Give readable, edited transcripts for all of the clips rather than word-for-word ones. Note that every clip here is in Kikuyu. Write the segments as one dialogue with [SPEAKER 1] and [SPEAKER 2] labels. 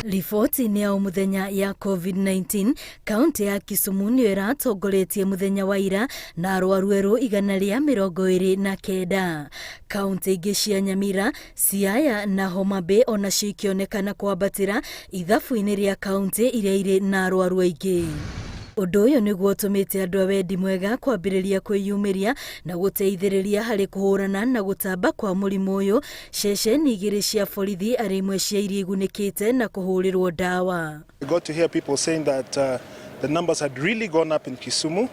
[SPEAKER 1] Riboti-inĩ ya o mũthenya ya COVID-19, kaunti ya Kisumu nĩyo ĩratongoretie mũthenya wa ira na arwaru erũ 129. Kaunti ingĩ cia Nyamira, Siaya na Homa Bay onacio ikĩonekana kwambatĩra ithabu-inĩ rĩa kaunti iria irĩ na arwaru aingĩ. Ũndũ ũyũ nĩguo ũtũmĩte andũ a wendi mwega kwambĩrĩria kwĩyumĩria na gũteithĩrĩria harĩ kũhũrana na gũtamba kwa mũrimũ ũyũ. Ceceni igĩrĩ cia borithi arĩ imwe cia iria igunĩkĩte na kũhũrĩrwo ndawa.
[SPEAKER 2] I got to hear people saying that the numbers had really gone up in Kisumu.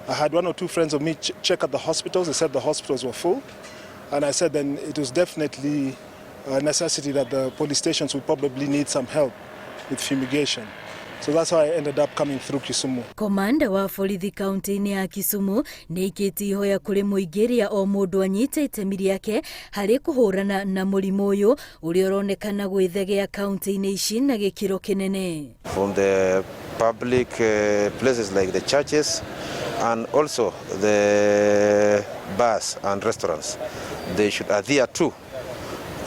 [SPEAKER 2] I had one or two friends of me check at the hospitals. They said the hospitals were full. And I said then it was definitely a necessity that the police stations would probably need some help with fumigation. So that's how I ended up coming through Kisumu.
[SPEAKER 1] Komanda wa borithi kaunti-inĩ ya Kisumu nĩ aikĩtie ihoya kũrĩ mũingĩ rĩa o mũndũ anyite itemi rĩake harĩ kũhũrana na mũrimũ ũyũ ũrĩa ũronekana gwĩthegea kaunti-inĩ ici na gĩkĩro kĩnene.
[SPEAKER 3] From the public places like the churches and also the bars and restaurants, they should adhere to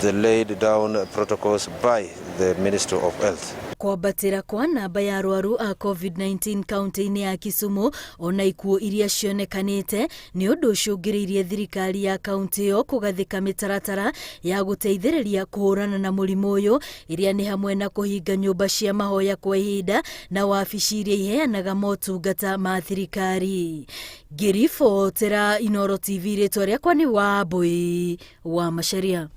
[SPEAKER 3] the laid down protocols by the Ministry of Health.
[SPEAKER 1] Kwambatĩra kwa namba ya arwaru a COVID-19 kaunti-inĩ ya Kisumu ona ikuũ iria cionekanĩte nĩ ũndũ ũcũngĩrĩirie thirikari ya kaunti ĩyo kũgathĩka mĩtaratara ya gũteithĩrĩria kũhũrana na mũrimũ ũyũ, ĩrĩa nĩ hamwe na kũhinga nyũmba cia mahoya kwa ihinda na wabici iria iheanaga motungata ma thirikari. Ngĩribotera Inooro TV, rĩtwa rĩakwa nĩ Wambui wa Macharia.